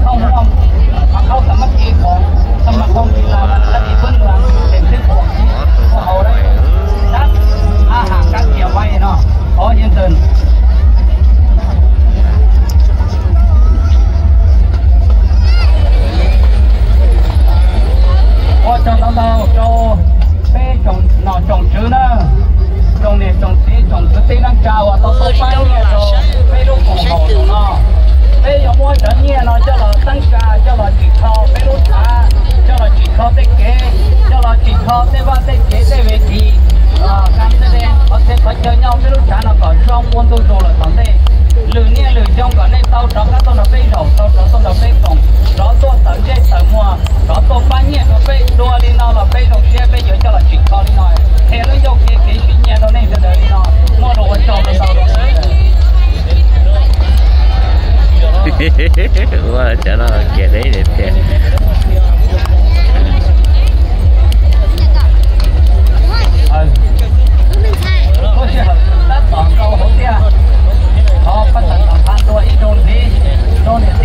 Không, không, mà không tao mất đi còn, tao mà không thì là gia đình vẫn là để tiếp tục. Có hậu đấy. Đó. À, hàng các kiểu vay nó có yên tình. Ua tsaug ntau ntau rau peb tsoom nom tsoom tswv na, tsoom niam tsoom txiv tsoom kwv tij neej tsa uas tau pab nyiaj rau peb lub koom haum no. Peb yuav muab cov nyiaj no coj los teeb tsa, coj los tsim kho peb lub tshav, coj los tsim kho tej kev, coj los tsim kho tej vaj tej tsev tej ve tis, kam tej qhov txhia qhov chaw nyob peb lub tshav no kom zoo ua ntu zus lawm tom ntej. Lwm niaj lwm xyoo kom nej tau rov qab tuaj nrog peb zaum, tau rov tuaj nrog peb koom, rov tuaj tawm ntsej tawm muag, rov tuaj pab nyiaj rau peb dua li no los peb zoo siab peb yuav coj los tsim kho li no. Qhia lub ncauj qhia kev sim nyiaj rau nej sawv daws li no, muaj lus ua tsaug ntau ntau rau sawv daws. Ua cov no kiag deb tiag. Lub sij hawm tab tom nkaus hauv tiag, thov pab tawm tom qab dua ib zaug ntxiv rau niam